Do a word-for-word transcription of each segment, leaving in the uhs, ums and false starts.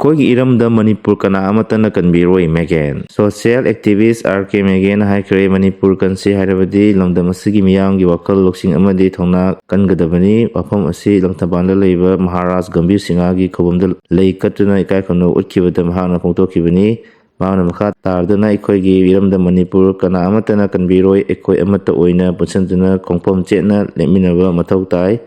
ꯑꯩꯈꯣꯏꯒꯤ ꯏꯔꯝꯗꯝ ꯃꯅꯤꯄꯨꯔ ꯀꯅꯥ ꯑꯃꯠꯇꯅ ꯀꯟꯕꯤꯔꯣꯏ, ꯃꯦꯒꯦꯟ꯫ Social activist R K ꯃꯦꯒꯦꯟꯅ ꯍꯥꯏꯈ꯭ꯔꯦ, ꯃꯅꯤꯄꯨꯔ ꯀꯟꯁꯤ ꯍꯥꯏꯔꯕꯗꯤ ꯂꯝꯗꯝ ꯑꯁꯤꯒꯤ ꯃꯤꯌꯥꯝꯒꯤ ꯋꯥꯈꯜ ꯂꯧꯁꯤꯡ ꯑꯃꯗꯤ ꯊꯧꯅꯥ ꯀꯟꯒꯗꯕꯅꯤ꯫ ꯋꯥꯐꯝ ꯑꯁꯤ ꯂꯪꯊꯕꯥꯜꯗ ꯂꯩꯕ ꯃꯍꯥꯔꯥꯖ ꯒꯝꯚꯤꯔ ꯁꯤꯡꯍꯒꯤ ꯈꯨꯕꯝꯗ ꯂꯩ ꯀꯠꯇꯨꯅ ꯏꯀꯥꯏ ꯈꯨꯝꯅꯕ ꯎꯠꯈꯤꯕꯗ ꯃꯍꯥꯛꯅ ꯐꯣꯡꯗꯣꯛꯈꯤꯕꯅꯤ꯫ ꯃꯍꯥꯛꯅ ꯃꯈꯥ ꯇꯥꯔꯗꯨꯅ ꯑꯩꯈꯣꯏꯒꯤ ꯏꯔꯝꯗꯝ ꯃꯅꯤꯄꯨꯔ ꯀꯅꯥ ꯑꯃꯠꯇꯅ ꯀꯟꯕꯤꯔꯣꯏ, ꯑꯩꯈꯣꯏ ꯑꯃꯠꯇ ꯑꯣꯏꯅ ꯄꯨꯟꯁꯤꯟꯗꯨꯅ ꯈꯣꯡꯐꯝ ꯆꯦꯠꯅ ꯂꯦꯞꯃꯤꯟꯅꯕ ꯃꯊꯧ ꯇꯥꯏ꯫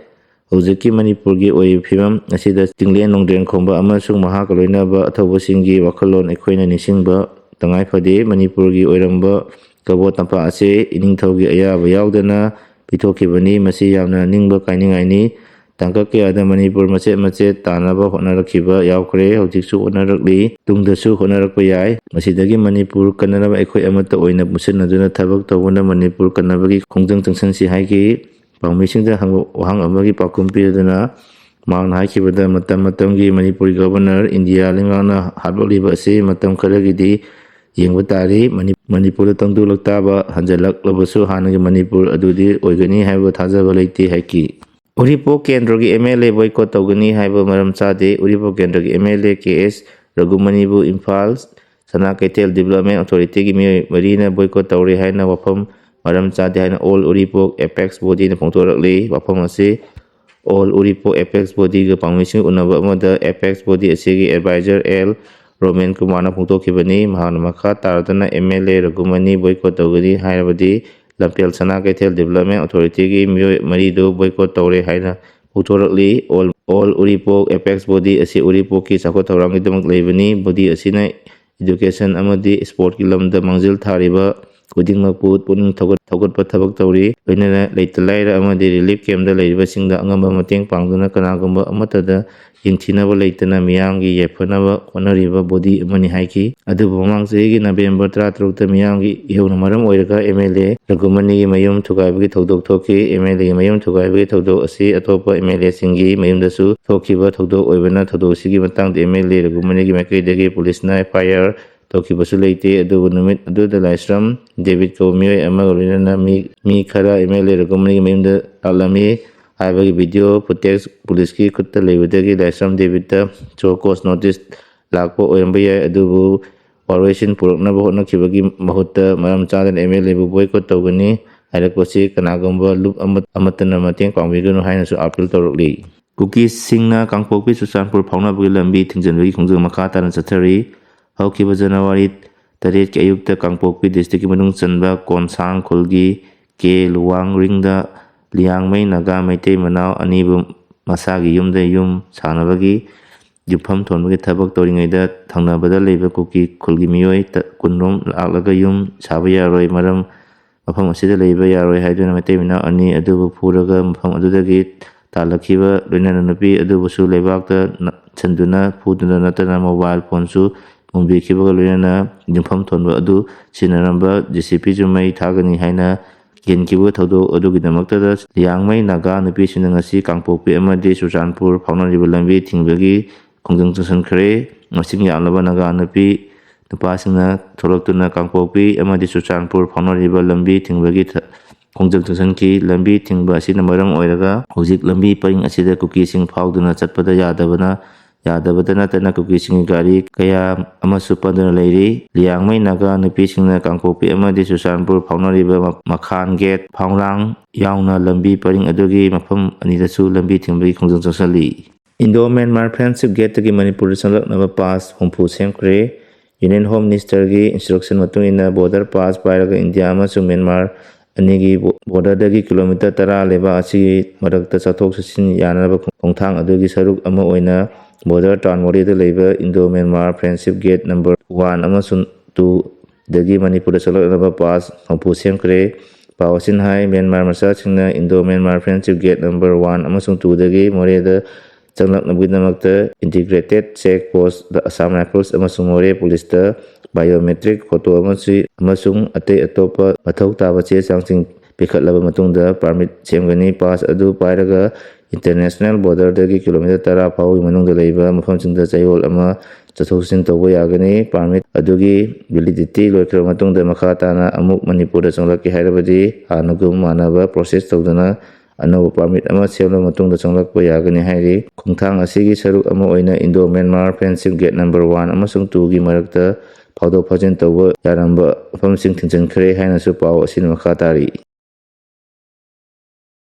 ꯍꯧꯖꯤꯛꯀꯤ ꯃꯅꯤꯄꯨꯔꯒꯤ ꯑꯣꯏꯔꯤꯕ ꯐꯤꯕꯝ ꯑꯁꯤꯗ ꯆꯤꯡꯂꯦꯟ ꯅꯣꯡꯗ꯭ꯔꯦꯟ ꯈꯣꯝꯕ ꯑꯃꯁꯨꯡ ꯃꯍꯥꯛꯀ ꯂꯣꯏꯅꯕ ꯑꯊꯧꯕꯁꯤꯡꯒꯤ ꯋꯥꯈꯜꯂꯣꯟ ꯑꯩꯈꯣꯏꯅ ꯅꯤꯡꯁꯤꯡꯕ ꯇꯉꯥꯏ ꯐꯗꯦ꯫ ꯃꯅꯤꯄꯨꯔꯒꯤ ꯑꯣꯏꯔꯝꯕ ꯀꯕꯣ ꯇꯝꯄꯥꯛ ꯑꯁꯤ ꯏꯅꯤꯡꯊꯧꯒꯤ ꯑꯌꯥꯕ ꯌꯥꯎꯗꯅ ꯄꯤꯊꯣꯛꯈꯤꯕꯅꯤ꯫ ꯃꯁꯤ ꯌꯥꯝꯅ ꯅꯤꯡꯕ ꯀꯥꯏꯅꯤꯡꯉꯥꯏꯅꯤ꯫ ꯇꯥꯡꯀꯛ ꯀꯌꯥꯗ ꯃꯅꯤꯄꯨꯔ ꯃꯆꯦꯠ ꯃꯆꯦꯠ ꯇꯥꯅꯕ ꯍꯣꯠꯅꯔꯛꯈꯤꯕ ꯌꯥꯎꯈ꯭ꯔꯦ, ꯍꯧꯖꯤꯛꯁꯨ ꯍꯣꯠꯅꯔꯛꯂꯤ, ꯇꯨꯡꯗꯁꯨ ꯍꯣꯠꯅꯔꯛꯄ ꯌꯥꯏ꯫ ꯃꯁꯤꯗꯒꯤ ꯃꯅꯤꯄꯨꯔ ꯀꯟꯅꯅꯕ ꯑꯩꯈꯣꯏ ꯑꯃꯠꯇ ꯑꯣꯏꯅ ꯄꯨꯟꯁꯤꯟꯅꯗꯨꯅ ꯊꯕꯛ ꯇꯧꯕꯅ ꯃꯅꯤꯄꯨꯔ ꯀꯟꯅꯕꯒꯤ ꯈꯣꯡꯖꯪ ꯆꯪꯁꯤꯟꯁꯤ ꯍꯥꯏꯈꯤ꯫ ꯄꯥꯎꯃꯤꯁꯤꯡꯗ ꯍꯪꯕ ꯋꯥꯍꯪ ꯑꯃꯒꯤ ꯄꯥꯎꯈꯨꯝ ꯄꯤꯗꯨꯅ ꯃꯍꯥꯛꯅ ꯍꯥꯏꯈꯤꯕꯗ, ꯃꯇꯝ ꯃꯇꯝꯒꯤ ꯃꯅꯤꯄꯨꯔꯒꯤ ꯒꯚꯔꯅꯔ ꯏꯟꯗꯤꯌꯥ ꯂꯩꯉꯥꯛꯅ ꯍꯥꯠꯂꯛꯂꯤꯕ ꯑꯁꯤ ꯃꯇꯝ ꯈꯔꯒꯤꯗꯤ ꯌꯦꯡꯕ ꯇꯥꯔꯤ꯫ ꯃꯅꯤ-, ꯃꯅꯤꯄꯨꯔꯗ ꯇꯪꯗꯨ ꯂꯛꯇꯥꯕ ꯍꯟꯖꯤꯜꯂꯛꯂꯕꯁꯨ ꯍꯥꯟꯅꯒꯤ ꯃꯅꯤꯄꯨꯔ ꯑꯗꯨꯗꯤ ꯑꯣꯏꯒꯅꯤ ꯍꯥꯏꯕ ꯊꯥꯖꯕ ꯂꯩꯇꯦ ꯍꯥꯏꯈꯤ꯫ ꯎꯔꯤꯄꯣꯛ ꯀꯦꯟꯗ꯭ꯔꯒꯤ M L A boycott ꯇꯧꯒꯅꯤ ꯍꯥꯏꯕ ꯃꯔꯝ ꯆꯥꯗꯦ꯫ ꯎꯔꯤꯄꯣꯛ ꯀꯦꯟꯗ꯭ꯔꯒꯤ M L A K S ꯔꯘꯨꯃꯅꯤꯕꯨ Imphal ꯁꯅꯥ ꯀꯩꯊꯦꯜ Development Authorityꯒꯤ ꯃꯤꯑꯣꯏ ꯃꯔꯤꯅ boycott ꯇꯧꯔꯦ ꯍꯥꯏꯅ ꯋꯥꯐꯝ ꯃꯔꯝ ꯆꯥꯗꯦ ꯍꯥꯏꯅ All Uripok Apex Bodyꯅ ꯐꯣꯡꯗꯣꯔꯛꯂꯤ꯫ ꯋꯥꯐꯝ ꯑꯁꯤ All Uripok Apex Bodyꯒ ꯄꯥꯎꯃꯤꯁꯤꯡ ꯎꯅꯕ ꯑꯃꯗ Apex Body ꯑꯁꯤꯒꯤ advisor L ꯔꯣꯃꯦꯟ ꯀꯨꯃꯥꯔꯅ ꯐꯣꯡꯗꯣꯛꯈꯤꯕꯅꯤ꯫ ꯃꯍꯥꯛꯅ ꯃꯈꯥ ꯇꯥꯔꯗꯨꯅ M L A Raghumani boycott ꯇꯧꯒꯅꯤ ꯍꯥꯏꯔꯕꯗꯤ ꯂꯝꯐꯦꯜ ꯁꯅꯥ ꯀꯩꯊꯦꯜ Development Authorityꯒꯤ ꯃꯤꯑꯣꯏ ꯃꯔꯤꯗꯨ boycott ꯇꯧꯔꯦ ꯍꯥꯏꯅ ꯐꯣꯡꯗꯣꯔꯛꯂꯤ꯫ All, All Uripok Apex Body ꯑꯁꯤ ꯎꯔꯤꯄꯣꯛꯀꯤ ꯆꯥꯎꯈꯠ ꯊꯧꯔꯥꯡꯒꯤꯗꯃꯛ ꯂꯩꯕꯅꯤ꯫ Body ꯑꯁꯤꯅ education ꯑꯃꯗꯤ sportꯀꯤ ꯂꯝꯗ ꯃꯥꯡꯖꯤꯜ ꯊꯥꯔꯤꯕ ꯈꯨꯗꯤꯡꯃꯛꯄꯨ ꯄꯨꯛꯅꯤꯡ ꯊꯧꯒꯠ-, ꯊꯧꯒꯠꯄ ꯊꯕꯛ ꯇꯧꯔꯤ꯫ ꯂꯣꯏꯅꯅ ꯂꯩꯇ ꯂꯥꯏꯔ ꯑꯃꯗꯤ relief campꯇ ꯂꯩꯔꯤꯕꯁꯤꯡꯗ ꯑꯉꯝꯕ ꯃꯇꯦꯡ ꯄꯥꯡꯗꯨꯅ ꯀꯅꯥꯒꯨꯝꯕ ꯑꯃꯠꯇꯗ ꯌꯦꯡꯊꯤꯅꯕ ꯂꯩꯇꯅ ꯃꯤꯌꯥꯝꯒꯤ ꯌꯥꯏꯐꯅꯕ ꯍꯣꯠꯅꯔꯤꯕ body ꯑꯃꯅꯤ ꯍꯥꯏꯈꯤ꯫ ꯑꯗꯨꯕꯨ ꯃꯃꯥꯡ ꯆꯍꯤꯒꯤ November ꯇꯔꯥꯇꯔꯨꯛꯇ ꯃꯤꯌꯥꯝꯒꯤ ꯏꯍꯧꯅ ꯃꯔꯝ ꯑꯣꯏꯔꯒ M L A ꯔꯘꯨꯃꯅꯤꯒꯤ ꯃꯌꯨꯝ ꯊꯨꯒꯥꯏꯕꯒꯤ ꯊꯧꯗꯣꯛ ꯊꯣꯛꯈꯤ꯫ M L Aꯒꯤ ꯃꯌꯨꯝ ꯊꯨꯒꯥꯏꯕꯒꯤ ꯊꯧꯗꯣꯛ ꯑꯁꯤ ꯑꯇꯣꯞꯄ M L Aꯁꯤꯡꯒꯤ ꯃꯌꯨꯝꯗꯁꯨ ꯊꯣꯛꯈꯤꯕ ꯊꯧꯗꯣꯛ ꯑꯣꯏꯕꯅ ꯊꯧꯗꯣꯛ ꯑꯁꯤꯒꯤ ꯃꯇꯥꯡꯗ M L A ꯔꯘꯨꯃꯅꯤꯒꯤ ꯃꯥꯏꯀꯩꯗꯒꯤ ꯄꯨꯂꯤꯁꯅ F I R ꯇꯧꯈꯤꯕꯁꯨ ꯂꯩꯇꯦ꯫ ꯑꯗꯨꯕꯨ ꯅꯨꯃꯤꯠ ꯑꯗꯨꯗ ꯂꯥꯏꯁ꯭ꯔꯝ ꯗꯦꯕꯤꯠ ꯀꯧꯕ ꯃꯤꯑꯣꯏ ꯑꯃꯒ ꯂꯣꯏꯅꯅ ꯃꯤ, ꯃꯤ ꯈꯔ M L A ꯔꯘꯨꯃꯅꯤꯒꯤ ꯃꯌꯨꯝꯗ ꯂꯥꯛꯂꯝꯃꯤ꯫ ꯍꯥꯏꯕꯒꯤ video footage ꯄꯨꯂꯤꯁꯀꯤ ꯈꯨꯠꯇ ꯂꯩꯕꯗꯒꯤ ꯂꯥꯏꯁ꯭ꯔꯝ ꯗꯦꯕꯤꯠꯇ show cause notice ꯂꯥꯛꯄ ꯑꯣꯏꯔꯝꯕ ꯌꯥꯏ, ꯑꯗꯨꯕꯨ ꯋꯥꯔꯣꯏꯁꯤꯟ ꯄꯨꯔꯛꯅꯕ ꯍꯣꯠꯅꯈꯤꯕꯒꯤ ꯃꯍꯨꯠꯇ ꯃꯔꯝ ꯆꯥꯗꯅ MLAꯕꯨ boycott ꯇꯧꯒꯅꯤ ꯍꯥꯏꯔꯛꯄꯁꯤ ꯀꯅꯥꯒꯨꯝꯕ ꯂꯨꯞ ꯑꯃ-, ꯑꯃꯠꯇꯅ ꯃꯇꯦꯡ ꯄꯥꯡꯕꯤꯒꯅꯨ ꯍꯥꯏꯅꯁꯨ appeal ꯇꯧꯔꯛꯂꯤ꯫ ꯀꯨꯀꯤꯁꯤꯡꯅ ꯀꯥꯡꯄꯣꯛꯄꯤ ꯆꯨꯔꯆꯥꯟꯄꯨꯔ ꯐꯥꯎꯅꯕꯒꯤ ꯂꯝꯕꯤ ꯊꯤꯡꯖꯤꯟꯕꯒꯤ ꯈꯣꯡꯖꯪ ꯃꯈꯥ ꯇꯥꯅ ꯆꯠꯊꯔꯤ꯫ ꯍꯧꯈꯤꯕ January ꯇꯔꯦꯠꯀꯤ ꯑꯌꯨꯛꯇ ꯀꯥꯡꯄꯣꯛꯄꯤ districtꯀꯤ ꯃꯅꯨꯡ ꯆꯟꯕ ꯀꯣꯟꯁꯥꯡ ꯈꯨꯜꯒꯤ ꯀꯦ ꯂꯨꯋꯥꯡꯔꯤꯡꯗ ꯂꯤꯌꯥꯡꯃꯩ ꯅꯥꯒꯥ ꯃꯩꯇꯩ ꯃꯅꯥꯎ ꯑꯅꯤꯕꯨ ꯃꯁꯥꯒꯤ ꯌꯨꯝꯗ ꯌꯨꯝ ꯁꯥꯅꯕꯒꯤ ꯌꯨꯝꯐꯝ ꯊꯣꯟꯕꯒꯤ ꯊꯕꯛ ꯇꯧꯔꯤꯉꯩꯗ ꯊꯪꯅꯕꯗ ꯂꯩꯕ ꯀꯨꯀꯤ ꯈꯨꯜꯒꯤ ꯃꯤꯑꯣꯏ ꯇ-, ꯀꯨꯟꯔꯣꯝ ꯂꯥꯛꯂꯒ ꯌꯨꯝ ꯁꯥꯕ ꯌꯥꯔꯣꯏ, ꯃꯔꯝ ꯃꯐꯝ ꯑꯁꯤꯗ ꯂꯩꯕ ꯌꯥꯔꯣꯏ ꯍꯥꯏꯗꯨꯅ ꯃꯩꯇꯩ ꯃꯅꯥꯎ ꯑꯅꯤ ꯑꯗꯨꯕꯨ ꯐꯨꯔꯒ ꯃꯐꯝ ꯑꯗꯨꯗꯒꯤ ꯇꯥꯜꯂꯛꯈꯤꯕ ꯂꯣꯏꯅꯅ ꯅꯨꯄꯤ ꯑꯗꯨꯕꯨꯁꯨ ꯂꯩꯕꯥꯛꯇ ꯅ-, ꯁꯟꯗꯨꯅ ꯐꯨꯗꯨꯅ ꯅꯠꯇꯅ mobile phoneꯁꯨ ꯃꯨꯟꯕꯤꯈꯤꯕꯒ ꯂꯣꯏꯅꯅ ꯌꯨꯝꯐꯝ ꯊꯣꯟꯕ ꯑꯗꯨ ꯁꯤꯖꯤꯟꯅꯔꯝꯕ JCBꯁꯨ ꯃꯩ ꯊꯥꯒꯅꯤ ꯍꯥꯏꯅ ꯀꯤꯍꯟꯈꯤꯕ ꯊꯧꯗꯣꯛ ꯑꯗꯨꯒꯤꯗꯃꯛꯇꯗ ꯂꯤꯌꯥꯡꯃꯩ ꯅꯥꯒꯥ ꯅꯨꯄꯤꯁꯤꯡꯅ ꯉꯁꯤ ꯀꯥꯡꯄꯣꯛꯄꯤ ꯑꯃꯗꯤ ꯆꯨꯔꯆꯥꯟꯄꯨꯔ ꯐꯥꯎꯅꯔꯤꯕ ꯂꯝꯕꯤ ꯊꯤꯡꯕꯒꯤ ꯈꯣꯡꯖꯪ ꯆꯪꯁꯤꯟꯈ꯭ꯔꯦ꯫ ꯃꯁꯤꯡ ꯌꯥꯝꯂꯕ ꯅꯥꯒꯥ ꯅꯨꯄꯤ ꯅꯨꯄꯥꯁꯤꯡꯅ ꯊꯣꯛꯂꯛꯇꯨꯅ ꯀꯥꯡꯄꯣꯛꯄꯤ ꯑꯃꯗꯤ ꯆꯨꯔꯆꯥꯟꯄꯨꯔ ꯐꯥꯎꯅꯔꯤꯕ ꯂꯝꯕꯤ ꯊꯤꯡꯕꯒꯤ ꯊ-, ꯈꯣꯡꯖꯪ ꯆꯪꯁꯤꯟꯈꯤ꯫ ꯂꯝꯕꯤ ꯊꯤꯡꯕ ꯑꯁꯤꯅ ꯃꯔꯝ ꯑꯣꯏꯔꯒ ꯍꯧꯖꯤꯛ ꯂꯝꯕꯤ ꯄꯔꯤꯡ ꯑꯁꯤꯗ ꯀꯨꯀꯤꯁꯤꯡ ꯐꯥꯎꯗꯨꯅ ꯆꯠꯄꯗ ꯌꯥꯗꯕꯅ, ꯌꯥꯗꯕꯗ ꯅꯠꯇꯅ ꯀꯨꯀꯤꯁꯤꯡꯒꯤ ꯒꯥꯔꯤ ꯀꯌꯥ ꯑꯃꯁꯨ ꯄꯟꯗꯨꯅ ꯂꯩꯔꯤ꯫ ꯂꯤꯌꯥꯡꯃꯩ ꯅꯥꯒꯥ ꯅꯨꯄꯤꯁꯤꯡꯅ ꯀꯥꯡꯄꯣꯛꯄꯤ ꯑꯃꯗꯤ ꯆꯨꯔꯆꯥꯟꯄꯨꯔ ꯐꯥꯎꯅꯔꯤꯕ ꯃ-, ꯃꯈꯥꯟ ꯒꯦꯠ, ꯐꯥꯎꯔꯥꯡ ꯌꯥꯎꯅ ꯂꯝꯕꯤ ꯄꯔꯤꯡ ꯑꯗꯨꯒꯤ ꯃꯐꯝ ꯑꯅꯤꯗꯁꯨ ꯂꯝꯕꯤ ꯊꯤꯡꯕꯒꯤ ꯈꯣꯡꯖꯪ ꯆꯪꯁꯤꯜꯂꯤ꯫ Indo Myanmar Friendship Gateꯇꯒꯤ ꯃꯅꯤꯄꯨꯔꯗ ꯆꯪꯂꯛꯅꯕ pass ꯍꯨꯝꯐꯨ ꯁꯦꯝꯈ꯭ꯔꯦ꯫ Union Home Ministerꯒꯤ instruction ꯃꯇꯨꯡ ꯏꯟꯅ border pass ꯄꯥꯏꯔꯒ ꯏꯟꯗꯤꯌꯥ ꯑꯃꯁꯨꯡ ꯃ꯭ꯌꯥꯟꯃꯥꯔ ꯑꯅꯤꯒꯤ ꯕꯣ-, borderꯗꯒꯤ kilometre ꯇꯔꯥ ꯂꯩꯕꯥꯛ ꯑꯁꯤꯒꯤ ꯃꯔꯛꯇ ꯆꯠꯊꯣꯛ ꯆꯠꯁꯤꯟ ꯌꯥꯅꯅꯕ ꯈꯣꯡ-, ꯈꯣꯡꯊꯥꯡ ꯑꯗꯨꯒꯤ ꯁꯔꯨꯛ ꯑꯃ ꯑꯣꯏꯅ border town ꯃꯣꯔꯦꯗ ꯂꯩꯕ Indo Myanmar Friendship Gate number one ꯑꯃꯁꯨꯡ two ꯗꯒꯤ ꯃꯅꯤꯄꯨꯔꯗ ꯆꯪꯂꯛꯅꯕ pass ꯍꯨꯝꯐꯨ ꯁꯦꯝꯈ꯭ꯔꯦ꯫ ꯄꯥꯎ ꯑꯁꯤꯅ ꯍꯥꯏ, ꯃ꯭ꯌꯥꯟꯃꯥꯔ ꯃꯆꯥꯁꯤꯡꯅ Indo Myanmar Friendship Gate number one ꯑꯃꯁꯨꯡ two ꯗꯒꯤ ꯃꯣꯔꯦꯗ ꯆꯪꯂꯛꯅꯕꯒꯤꯗꯃꯛꯇ integrated check post Assam Rifles ꯑꯃꯁꯨꯡ ꯃꯣꯔꯦ ꯄꯨꯂꯤꯁꯇ biometric photo ꯑꯃꯁꯨ-, ꯑꯃꯁꯨꯡ ꯑꯇꯩ ꯑꯇꯣꯞꯄ ꯃꯊꯧ ꯇꯥꯕ ꯆꯦ ꯆꯥꯡꯁꯤꯡ ꯄꯤꯈꯠꯂꯕ ꯃꯇꯨꯡꯗ permit ꯁꯦꯝꯒꯅꯤ꯫ Pass ꯑꯗꯨ ꯄꯥꯏꯔꯒ international borderꯗꯒꯤ kilometre ꯇꯔꯥ ꯐꯥꯎꯕꯒꯤ ꯃꯅꯨꯡꯗ ꯂꯩꯕ ꯃꯐꯝꯁꯤꯡꯗ ꯆꯌꯣꯜ ꯑꯃ ꯆꯠꯊꯣꯛ ꯆꯠꯁꯤꯟ ꯇꯧꯕ ꯌꯥꯒꯅꯤ꯫ Permit ꯑꯗꯨꯒꯤ validity ꯂꯣꯏꯈ꯭ꯔꯕ ꯃꯇꯨꯡꯗ ꯃꯈꯥ ꯇꯥꯅ ꯑꯃꯨꯛ ꯃꯅꯤꯄꯨꯔꯗ ꯆꯪꯂꯛꯀꯦ ꯍꯥꯏꯔꯕꯗꯤ ꯍꯥꯟꯅꯒꯨꯝ ꯃꯥꯟꯅꯕ process ꯇꯧꯗꯨꯅ ꯑꯅꯧꯕ ꯄꯥꯔꯃꯤꯠ ꯑꯃ ꯁꯦꯝꯂꯕ ꯃꯇꯨꯡꯗ ꯆꯪꯂꯛꯄ ꯌꯥꯒꯅꯤ ꯍꯥꯏꯔꯤ꯫ ꯈꯣꯡꯊꯥꯡ ꯑꯁꯤꯒꯤ ꯁꯔꯨꯛ ꯑꯃ ꯑꯣꯏꯅ Indo Myanmar friendship gate number one ꯑꯃꯁꯨꯡ ꯇꯨꯒꯤ ꯃꯔꯛꯇ ꯐꯥꯎꯗꯣꯛ ꯐꯥꯎꯖꯤꯟ ꯇꯧꯕ ꯌꯥꯔꯝꯕ ꯃꯐꯝꯁꯤꯡ ꯊꯤꯡꯖꯤꯟꯈ꯭ꯔꯦ ꯍꯥꯏꯅꯁꯨ ꯄꯥꯎ ꯑꯁꯤꯅ ꯃꯈꯥ ꯇꯥꯔꯤ꯫